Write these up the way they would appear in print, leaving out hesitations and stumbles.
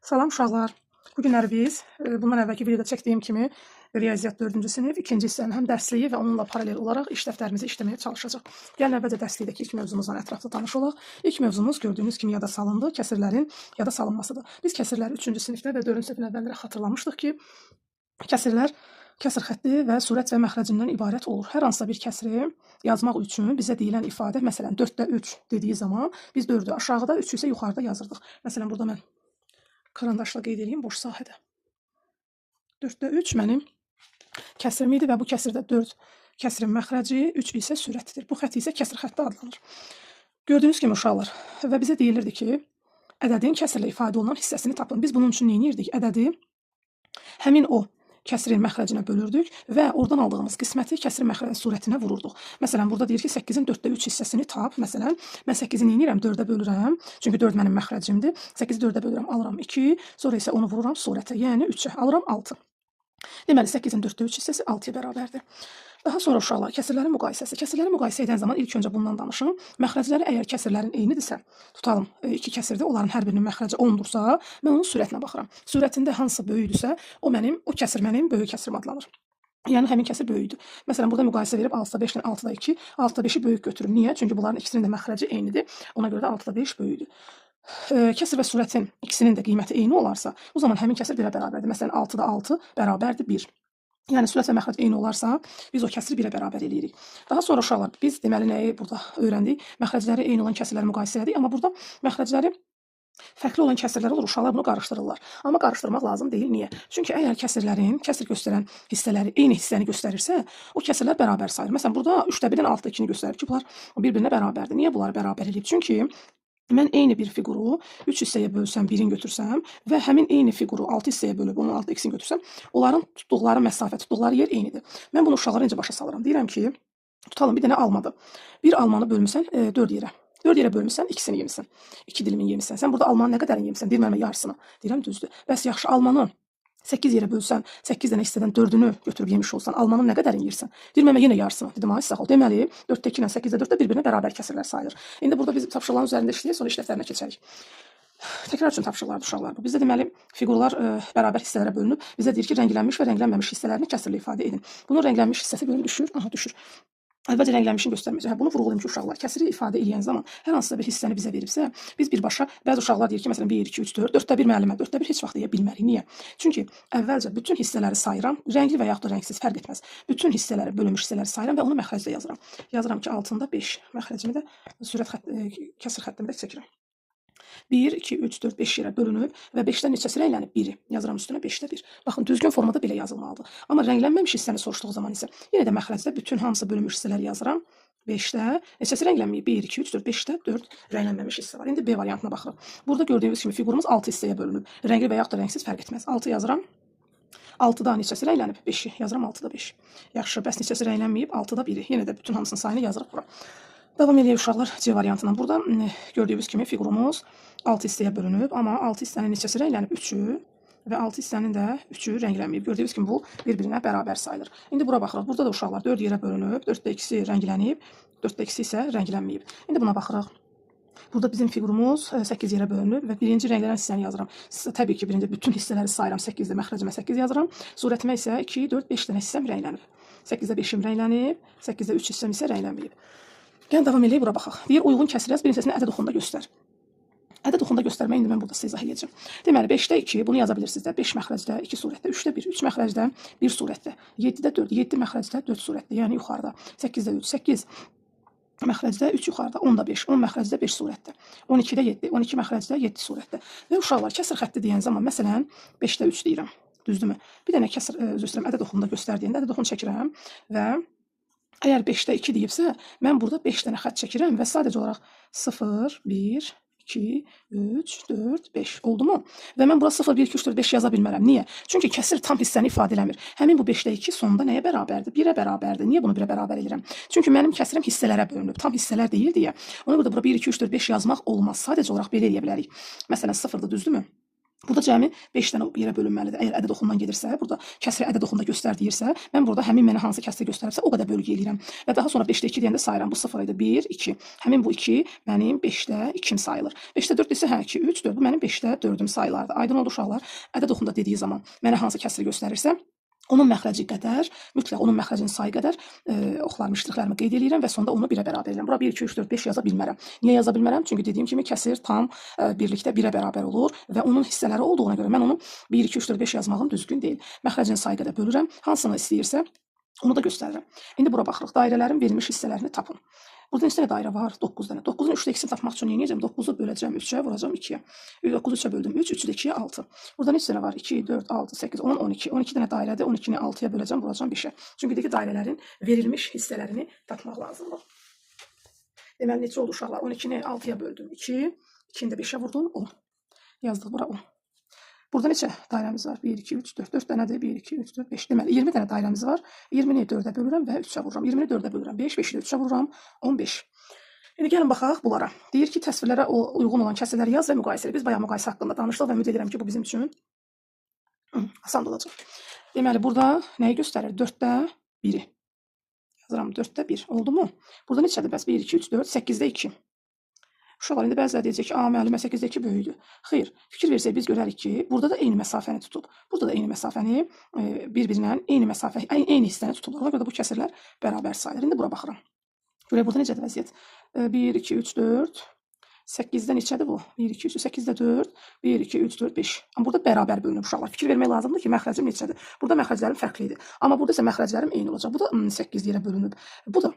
Salam uşaqlar. Bu günləri biz bundan əvvəlki videoda çəkdiyim kimi riyaziyyat 4-cü sinif 2-ci hissənin həm dərsliyi və onunla paralel olaraq iş dəftərimizi işləməyə çalışacağıq. Gəlin əvvəlcə dərslikdəki ilk mövzumuzdan ətraflı tanış olaq. İlk mövzumuz gördüyünüz kimi yada salındı, kəsirlərin yada salınmasıdır. Biz kəsirləri 3-cü sinifdə və 4-cü sinifin əvvəlləri xatırlamışdıq ki, kəsirlər kəsir xətti və surət və məxrəcindən ibarət olur. Hər hansısa bir kəsiri yazmaq üçün bizə deyilən ifadə, məsələn 4-də 3 dediyi zaman biz 4-ü aşağıda, 3-ü isə yuxarıda yazırdıq. Məsələn, burada mən karandaşla qeyd edeyim boş sahədə. 4-də 3 mənim kəsirim idi və bu kəsirdə 4 kəsirin məxrəci, 3 isə sürətidir. Bu xətt isə kəsir xətti adlanır. Gördüyünüz kimi uşaqlar, və bizə deyilirdi ki, ədədin kəsirlə ifadə olunan hissəsini tapın. Biz bunun üçün nə edirdik? Ədədi həmin o kəsirin məxrəcinə bölürdük və oradan aldığımız qisməti kəsirin məxrəci surətinə vururduq. Məsələn, burada deyir ki, 8-in 4-də 3 hissəsini tap. Məsələn, mən 8-i nə edirəm? 4-ə bölürəm. Çünki 4 mənim məxrəcimdir. 8-i 4-ə bölürəm, alıram 2. Sonra isə onu vururam surətə, yəni 3-ə. Alıram 6. Deməli, 8-in 4-də 3 hissəsi 6-ya bərabərdir. Daha sonra uşaqlar, kəsirlərin müqayisəsi. Kəsirləri müqayisə edən zaman ilk öncə bundan danışım. Məxrəcləri əgər kəsirlərin eynidirsə, tutalım iki kəsirdə onların hər birinin məxrəci 10-dursa, mən onun sürətinə baxıram. Sürətində hansı böyükdürsə, o kəsir mənim böyük kəsirim adlanır. Yəni həmin kəsir böyükdür. Məsələn, burada müqayisə verib 6-da 5 ilə 6-da 2, 6-da 5-i böyük götürüm. Niyə? Çünki bunların ikisinin də məxrəci eynidir. Ona görə də 6-da 5 böyükdür. Kəsir və sürətin ikisinin də qiyməti eyni olarsa, o zaman həmin kəsir 1-ə bərabərdir. Məsələn, 6-da 6 bərabərdir 1. Yəni sürət və məxrəc eyni olarsa, biz o kəsiri 1-ə bərabər eləyirik. Daha sonra uşaqlar, biz deməli nəyi burada öyrəndik? Məxrəcləri eyni olan kəsirləri müqayisə elədik, amma burada məxrəcləri fərqli olan kəsirlər olur. Uşaqlar bunu qarışdırırlar. Amma qarışdırmaq lazım deyil. Niyə? Çünki əgər kəsirlərin, kəsir göstərən hissələri eyni hissəni göstərirsə, o kəsirlər bərabər sayılır. Məsələn, burada 3-də 1-dən 6-da 2-ni göstərir ki, bunlar bir-birinə bərabərdir. Niyə bunlar bərabər eləyib? Çünki mən eyni bir fiquru 3 hissəyə bölsəm, birini götürsəm və həmin eyni fiquru 6 hissəyə bölüb onun 6 ikisini götürsəm, onların tutduqları məsafə, tutduqları yer eynidir. Mən bunu uşaqlara necə başa salıram? Deyirəm ki, tutalım bir dənə almadır. Bir almanı bölmüsən 4 yerə. 4 yerə bölmüsən, ikisini yemisən. 2 dilimin yemisən. Sən burada almanın nə qədərini yemisən? Deyir mənə yarısını. Deyirəm düzdür. Bəs yaxşı, almanı 8 yerə bölsən, 8 dənə hissədən 4-ünü götürüb yemiş olsan, almanın nə qədərini yeyirsən? Deyir mənə yenə yarısını. Dedim, ay sağ ol. Deməli, 4-də 2 ilə 8-də 4-də bir-birinə bərabər kəsirlər sayılır. İndi burada biz tapşırıqların üzərində işləyək, sonra iş dəftərinə keçərik. Təkrar üçün tapşırıqlardır uşaqlar bu. Bizdə deməli fiqurlar bərabər hissələrə bölünüb. Bizə deyir ki, rənglənmiş və rənglənməmiş hissələrini kəsirlə ifadə edin. Bunun rənglənmiş hissəsi görün düşür. Aha, düşür. Əvvəlcə rənglənmişini göstərməyəcəm. Hə, bunu vurğulayım ki, uşaqlar kəsiri ifadə eləyən zaman hər hansısa bir hissəni bizə veribsə, biz birbaşa, bəzi uşaqlar deyir ki, məsələn 1, 2, 3, 4, 4-də 1 müəllimə, 4-də 1 heç vaxt deyə bilmərik. Niyə? Çünki əvvəlcə bütün hissələri sayıram, rəngli və yaxud da rəngsiz fərq etməz. Bütün hissələri, bölünmüş hissələri sayıram və onu məxrəcdə yazıram. Yazıram ki, altında 5 məxrəcimi də sürət xətt, kəsir xəttimi də çəkirəm. 1, 2, 3, 4, 5 yerə bölünüb və 5-dən neçəsi rənglənib? 1-i. Yazıram üstünə 5-də 1. Baxın, düzgün formada belə yazılmalıdır. Amma rənglənməmiş hissəni soruşduğu zaman isə yenə də məxrəcdə bütün hamısı bölünmüş hissələri yazıram. 5-də neçəsi rənglənməyib? 1, 2, 3, 4, 5-də 4 rənglənməmiş hissə var. İndi B variantına baxırıq. Burada gördüyünüz kimi fiqurumuz 6 hissəyə bölünüb. Rəngli və yaxud da rəngsiz fərq etməz. 6 yazıram. 6-da neçəsi rənglənib? 5-i. Yazıram 6-da 5. Yaxşı, bəs neçəsi rənglənməyib? 6-da 1-i. Yenə də bütün hamısının sayını yazırıq bura. Davam eləyək uşaqlar C variantından. Burada gördüyünüz kimi fiqurumuz 6 hissəyə bölünüb, amma 6 hissənin neçəsi rənglənib? 3-ü və 6 hissənin də 3-ü rənglənməyib. Gördüyünüz kimi bu bir-birinə bərabər sayılır. İndi bura baxırıq. Burada da uşaqlar 4 yerə bölünüb, 4-də 2-si rənglənib, 4-də 2-si isə rənglənməyib. İndi buna baxırıq. Burada bizim fiqurumuz 8 yerə bölünüb və birinci rənglənən hissəni yazıram. Təbii ki, birinci bütün hissələri sayıram. 8-də məxrəcimə 8 yazıram. Surətimə isə 2, 4, 5 dənə hissəm rənglənib. 8-də 5-im rənglənib, 8-də 3 hissəm isə rənglənməyib. Gəlin davam eləyək, bura baxaq. Deyir, uyğun kəsir yaz, birincisini ədəd oxunda göstər. Ədəd oxunda göstərməyi indi mən burada sizə izah eləyəcəm. Deməli, 5-də 2, bunu yaza bilirsiniz də. 5 məxrəcdə, 2 surətdə, 3-də 1, 3 məxrəcdə, 1 surətdə, 7-də 4, 7 məxrəcdə, 4 surətdə, yəni yuxarıda. 8-də 3, 8 məxrəcdə, 3 yuxarıda, 10-da 5, 10 məxrəcdə, 5 surətdə, 12-də 7, 12 məxrəcdə, 7 surətdə. Və uşaqlar, kəsir xətti deyən zaman, məsələn, 5-də 3 deyirəm, düzdürmü? Bir dənə kəsir, üzr istəyirəm, ədəd oxunda göstər deyəndə ədəd oxunu çəkirəm və əgər 5-də 2 deyibsə, mən burada 5 dənə xətt çəkirəm və sadəcə olaraq 0, 1, 2, 3, 4, 5 oldu mu? Və mən bura 0, 1, 2, 3, 4, 5 yaza bilmərəm. Niyə? Çünki kəsir tam hissəni ifadə eləmir. Həmin bu 5-də 2 sonda nəyə bərabərdir? 1-ə bərabərdir. Niyə bunu 1-ə bərabər edirəm? Çünki mənim kəsirim hissələrə bölünüb. Tam hissələr deyil deyə. Ona görə də bura 1, 2, 3, 4, 5 yazmaq olmaz. Sadəcə olaraq belə eləyə bilərik. Məsələn, 0-dır, düzdürmü? Burada cəmi 5 dənə yerə bölünməlidir. Əgər ədəd oxundan gedirsə, burada kəsri ədəd oxunda göstər deyirsə, mən burada həmin mənə hansı kəsri göstəribsə, o qədər bölgü eləyirəm. Və daha sonra 5-də 2 deyəndə sayıram. Bu 0 idi. 1, 2. Həmin bu 2 mənim 5-də 2-m sayılır. 5-də 4 desə, hə, 2, 3, 4. Bu mənim 5-də 4-üm sayılardı. Aydın oldu uşaqlar. Ədəd oxunda dediyi zaman mənə hansı kəsri göstərirsə, onun məxrəci qədər, mütləq onun məxrəcinin sayı qədər oxlarımı, ştrixlərimi qeyd eləyirəm və sonda onu 1-ə bərabər edirəm. Bura 1, 2, 3, 4, 5 yaza bilmərəm. Niyə yaza bilmərəm? Çünki dediyim kimi kəsir tam birlikdə 1-ə bərabər olur və onun hissələri olduğuna görə mən onu 1, 2, 3, 4, 5 yazmağım düzgün deyil. Məxrəcinin sayı qədər bölürəm. Hansını istəyirsə onu da göstərirəm. İndi bura baxırıq. Dairələrin verilmiş hissələrini tapın. Burada neçə dənə dairə var? 9 dənə. 9-un 3-də 2-sini tapmaq üçün nə edəcəm? 9-u böləcəm 3-ə, vuracam 2-yə. 9-u 3-ə böldüm 3, 3-ü də 2-yə 6. Burada neçə dənə var? 2, 4, 6, 8, 10, 12. 12 dənə dairədir. 12-ni 6-ya böləcəm, vuracam 5-ə. Çünki deyir ki, dairələrin verilmiş hissələrini tapmaq lazımdır. Deməli, neçə oldu uşaqlar? 12-ni 6-ya böldüm 2, 2-ni də 5-ə vurdum 10. Yazdıq bura 10. Burada neçə dairəmiz var? 1, 2, 3, 4. 4 dənədir. 1, 2, 3, 4, 5. Deməli, 20 dənə dairəmiz var. 20-ni 4-ə bölürəm və 3-ə vururam. 20-ni 4-ə bölürəm. 5, 5-i də 3-ə vururam. 15. İndi gəlin baxaq bunlara. Deyir ki, təsvirlərə uyğun olan kəsirləri yaz və müqayisə elə. Biz bayaq müqayisə haqqında danışdıq və ümid edirəm ki, bu bizim üçün asan olacaq. Deməli, burada nəyi göstərir? 4-də 1-i. Yazıram 4-də 1. Oldu mu? Burada neçədir bəs? 1, 2, 3, 4, 8-də 2. Uşaqlar, indi bəziləri deyəcək ki, a, müəllimə 8-də 2 böyüdü. Xeyr, fikir versək biz görərik ki, burada da eyni məsafəni tutub. Burada da eyni məsafəni bir-birinə eyni məsafə, eyni hissəni tutublar. Ona görə də bu kəsirlər bərabər sayılır. İndi bura baxıram. Görək burada necədir vəziyyət? 1, 2, 3, 4, 8-də neçədir bu? 1, 2, 3, 8-də 4, 1, 2, 3, 4, 5. Amma burada bərabər bölünür uşaqlar. Fikir vermək lazımdır ki, məxrəcim neçədir? Burada məxrəclərim fərqli idi. Amma burada isə məxrəclərim eyni olacaq. Bu da 8 yerə bölünüb. Bu da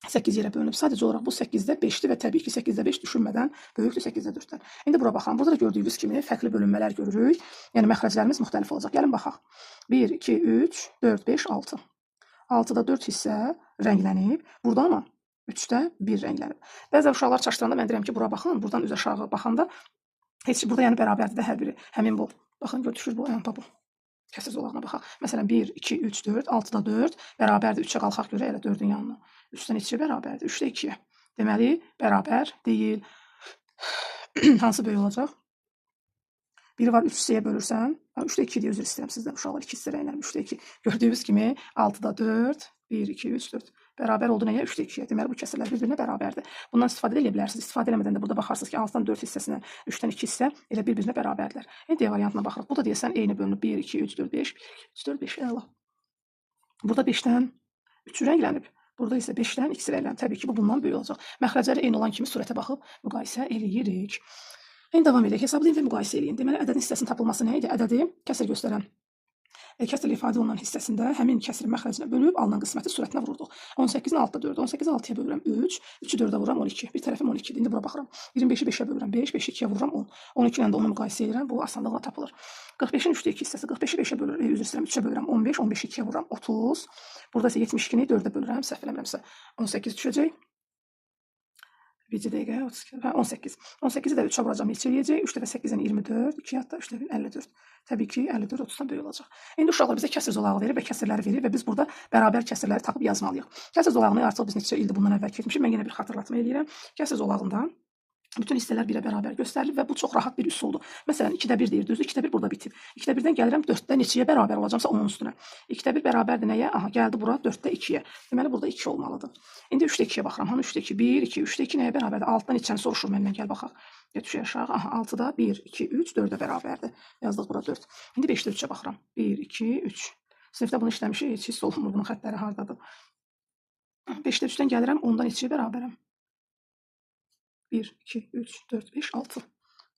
8 yerə bölünüb. Sadəcə olaraq bu 8-də 5-dir və təbii ki, 8-də 5 düşünmədən böyükdür 8-də 4-dən. İndi bura baxalım. Burada da gördüyünüz kimi fərqli bölünmələr görürük. Yəni məxrəclərimiz müxtəlif olacaq. Gəlin baxaq. 1, 2, 3, 4, 5, 6. 6-da 4 hissə rənglənib. Burada amma 3-də 1 rənglənib. Bəzən uşaqlar çaşdıranda mən deyirəm ki, bura baxın. Buradan üz aşağı baxanda heç burada yəni bərabərdir də hər biri. Həmin bu. Baxın, düşür bu, bu. Kəsir zolağına baxaq. Məsələn, 1, 2, 3, 4, 6-da 4 bərabərdir. 3-ə qalxaq görək elə 4-ün yanına. 3-dən neçəyə bərabərdir? 3-də 2-yə. Deməli, bərabər deyil. Hansı böyük olacaq? Biri var 3 hissəyə bölürsən. 3-də 2 deyə üzr istəyirəm sizdən. Uşaqlar 2 hissə rənglənib. 3-də 2. Gördüyünüz kimi 6-da 4, 1, 2, 3, 4. Bərabər oldu nəyə? 3-də 2-yə. Deməli, bu kəsirlər bir-birinə bərabərdir. Bundan istifadə edə bilərsiniz. İstifadə eləmədən də burada baxarsınız ki, 6-dan 4 hissəsindən 3-dən 2 hissə elə bir-birinə bərabərdirlər. İndi D variantına baxırıq. Bu da deyəsən eyni bölünüb. 1, 2, 3, 4, 5, 3, 4, 5. Əla. Burada 5-dən 3 rənglənib. Burada isə 5-dən 2 rənglənib. Təbii ki, bu bundan böyük olacaq. Məxrəcləri eyni olan kimi surətə baxıb müqayisə eləyirik. İndi davam edək. Hesablayın və müqayisə eləyin. Deməli, ədədin hissəsinin tapılması nə idi? Ədədi kəsir göstərən kəsirlə ifadə olunan hissəsində həmin kəsirin məxrəcinə bölüb alınan qisməti surətinə vururduq. 18-ni 6-da 4, 18-i 6-ya bölürəm 3, 3-ü 4-ə vururam 12. Bir tərəfim 12-dir. İndi bura baxıram. 25-i 5-ə bölürəm 5, 5-i 2-yə vururam 10. 12 ilə də onu müqayisə edirəm. Bu asanlıqla tapılır. 45-in 3-də 2 hissəsi. 45-i 5-ə bölürəm, üzr istəyirəm, 3-ə bölürəm 15, 15-i 2-yə vururam 30. Burada isə 72-ni 4-ə bölürəm, səhv eləmirəmsə 18 düşəcək. Bir dəqiqə, 18. 18-i də 3-ə vuracam, neçə eləyəcək? 3 dəfə 8-dən 24, 2 hatta 3 dəfə 54. Təbii ki, 54 30-dan böyük olacaq. İndi uşaqlar bizə kəsir zolağı verir və kəsirləri verir və biz burada bərabər kəsirləri tapıb yazmalıyıq. Kəsir zolağını artıq biz neçə ildir bundan əvvəl keçmişik. Mən yenə bir xatırlatma eləyirəm. Kəsir zolağında bütün hissələr birə bərabər göstərilir və bu çox rahat bir üsuldur. Məsələn, 2-də 1 deyir, düzdür? 2-də 1 burada bitib. 2-də 1-dən gəlirəm 4-də neçəyə bərabər olacamsa onun üstünə. 2-də 1 bərabərdir nəyə? Aha, gəldi bura 4-də 2-yə. Deməli, burada 2 olmalıdır. İndi 3-də 2-yə baxıram. Hanı 3-də 2? 1, 2, 3-də 2 nəyə bərabərdir? 6-dan neçəni soruşur məndən, gəl baxaq. Düşək aşağı. Aha, 6-da 1, 2, 3, 4-ə bərabərdir. Yazdıq bura 4. İndi 5-də 3-ə baxıram. 1, 2, 3. Sinifdə bunu işləmişik, heç hiss olunmur bunun xəttləri hardadır. 5-də 3-dən gəlirəm, 10-dan neçəyə bərabərəm? 1, 2, 3, 4, 5, 6.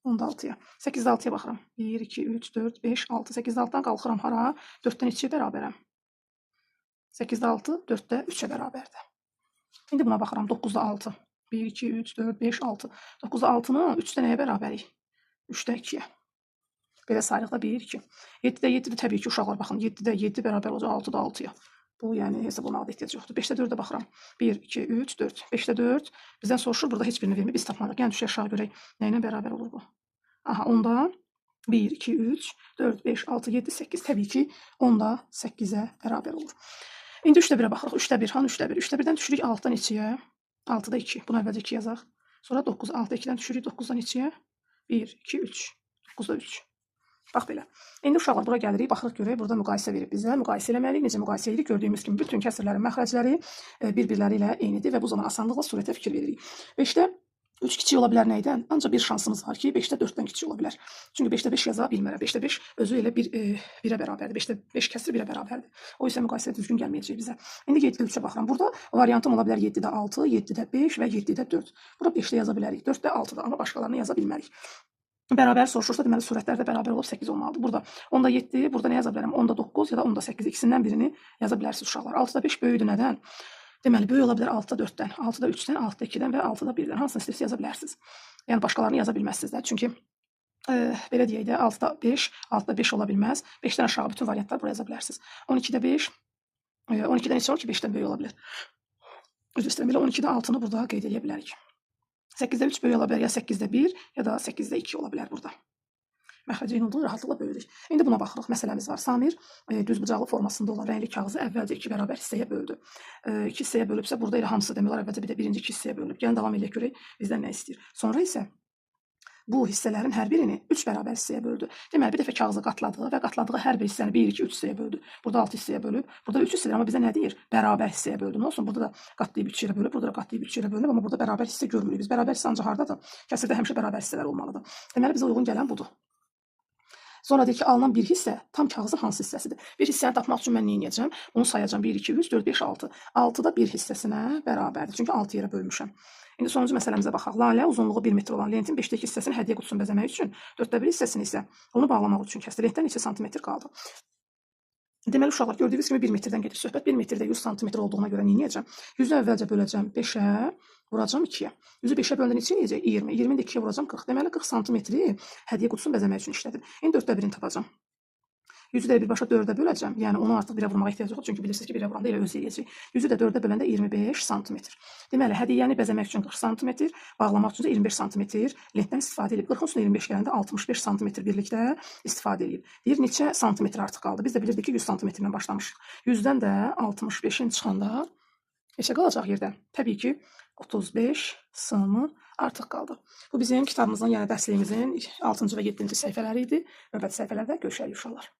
10-da 6-ya. 8-də 6-ya baxıram. 1, 2, 3, 4, 5, 6. 8-də 6-dan qalxıram hara? 4-dən 2-yə bərabərəm. 8-də 6, 4-də 3-ə bərabərdir. İndi buna baxıram. 9-da 6. 1, 2, 3, 4, 5, 6. 9-da 6-nı 3-də nəyə bərabərik? 3-də 2-yə. Belə sayırıq da 1, 2. 7-də 7-də təbii ki, uşaqlar baxın. 7-də 7 bərabər olacaq 6-da 6-ya. Bu, yəni hesablamağa da ehtiyac yoxdur. 5-də 4-ə baxıram. 1, 2, 3, 4. 5-də 4. Bizdən soruşur, burada heç birini vermir. Biz tapmalıyıq. Yəni düşək aşağı görək. Nə ilə bərabər olur bu? Aha, 10-da 1, 2, 3, 4, 5, 6, 7, 8. Təbii ki, 10-da 8-ə bərabər olur. İndi 3-də 1-ə baxırıq. 3-də 1. Hanı 3-də 1? 3-də 1-dən düşürük 6-dan neçəyə? 6-da 2. Bunu əvvəlcə 2 yazaq. Sonra 9. 6-da 2-dən düşürük 9-dan neçəyə? 1, 2, 3. 9-da 3. Bax belə. İndi uşaqlar bura gəlirik, baxırıq görək, burada müqayisə verib bizə. Müqayisə eləməliyik. Necə müqayisə edirik? Gördüyümüz kimi bütün kəsirlərin məxrəcləri bir-birləri ilə eynidir və bu zaman asanlıqla surətə fikir veririk. 5-də 3 kiçik ola bilər nəydən? Ancaq bir şansımız var ki, 5-də 4-dən kiçik ola bilər. Çünki 5-də 5 yaza bilmərəm. 5-də 5 özü elə 1-ə bərabərdir. 5-də 5 kəsir 1-ə bərabərdir. O isə müqayisə düzgün gəlməyəcək bizə. İndi 7-də 3-ə baxıram. Burada variantım ola bilər 7-də 6, 7-də 5 və 7-də 4. Bura 5-də yaza bilərik, 4-də 6-da, amma başqalarını yaza bilmərik. Bərabər soruşursa, deməli surətlər də bərabər olub 8 olmalıdır. Burada 10-da 7, burada nə yaza bilərəm? 10-da 9 ya da 10-da 8 ikisindən birini yaza bilərsiniz uşaqlar. 6-da 5 böyükdür nədən? Deməli, böyük ola bilər 6-da 4-dən, 6-da 3-dən, 6-da 2-dən və 6-da 1-dən. Hansını istəyirsə yaza bilərsiniz. Yəni başqalarını yaza bilməzsiniz də. Çünki belə deyək də 6-da 5, 6-da 5 ola bilməz. 5-dən aşağı bütün variantlar buraya yaza bilərsiniz. 12-də 5, 12-də neçə olur ki, 5-dən böyük ola bilər. Üzr istəyirəm, belə 12-də 6-nı burada qeyd edə bilərik. 8-də 3 böyük ola bilər, ya 8-də 1, ya da 8-də 2 ola bilər burada. Məxrəcə eyni olduğunu rahatlıqla bölürük. İndi buna baxırıq. Məsələmiz var. Samir düzbucaqlı formasında olan rəngli kağızı əvvəlcə 2 bərabər hissəyə böldü. 2 hissəyə bölübsə, burada elə hamısı demək olar əvvəlcə bir də birinci 2 hissəyə bölünüb. Gəlin davam eləyək görək bizdən nə istəyir. Sonra isə bu hissələrin hər birini 3 bərabər hissəyə böldü. Deməli, bir dəfə kağızı qatladı və qatladığı hər bir hissəni 1, 2, 3 hissəyə böldü. Burada 6 hissəyə bölüb, burada 3 hissədir, amma bizə nə deyir? Bərabər hissəyə böldü. Nə olsun? Burada da qatlayıb 3 yerə bölüb, burada da qatlayıb 3 yerə bölünüb, amma burada bərabər hissə görmürük. Biz bərabər hissə ancaq hardadır? Kəsirdə həmişə bərabər hissələr olmalıdır. Deməli, bizə uyğun gələn budur. Sonra deyir ki, alınan bir hissə tam kağızın hansı hissəsidir? Bir hissəni tapmaq üçün mən nə edəcəm? Bunu sayacağam. 1, 2, 3, 4, 5, 6. 6-da bir hissəsinə bərabərdir. Çünki 6 yerə bölmüşəm. İndi sonuncu məsələmizə baxaq. Lalə uzunluğu 1 metr olan lentin 5-də 2 hissəsini hədiyyə qutusunu bəzəmək üçün, 4-də 1 hissəsini isə onu bağlamaq üçün kəsdi. Lentdən neçə santimetr qaldı? Deməli, uşaqlar, gördüyünüz kimi 1 metrdən gedir söhbət. 1 metrdə 100 santimetr olduğuna görə nə edəcəm? 100-ü əvvəlcə böləcəm 5-ə, vuracam 2-yə. 100-ü 5-ə böləndə neçə eləyəcək? 20. 20-ni də 2-yə vuracam 40. Deməli, 40 santimetri hədiyyə qutusunu bəzəmək üçün işlədim. İndi 4-də 1-ini tapacam. 100-ü də birbaşa 4-ə böləcəm. Yəni onu artıq 1-ə vurmağa ehtiyac yoxdur. Çünki bilirsiniz ki, 1-ə vuranda elə özü eləyəcək. 100-ü də 4-ə böləndə 25 santimetr. Deməli, hədiyyəni bəzəmək üçün 40 santimetr, bağlamaq üçün də 25 santimetr lentdən istifadə edib. 40-ın üstünə 25 gələndə 65 santimetr birlikdə istifadə edib. Deyir, neçə santimetr artıq qaldı? Biz də bilirdik ki, 100 santimetrlə başlamışıq. 100-dən də 65-in çıxanda neçə qalacaq yerdə? Təbii ki, 35 sm artıq qaldı. Bu bizim kitabımızın, yəni dərsliyimizin 6-cı və 7-ci səhifələri idi. Növbəti səhifələrdə görüşərik uşaqlar.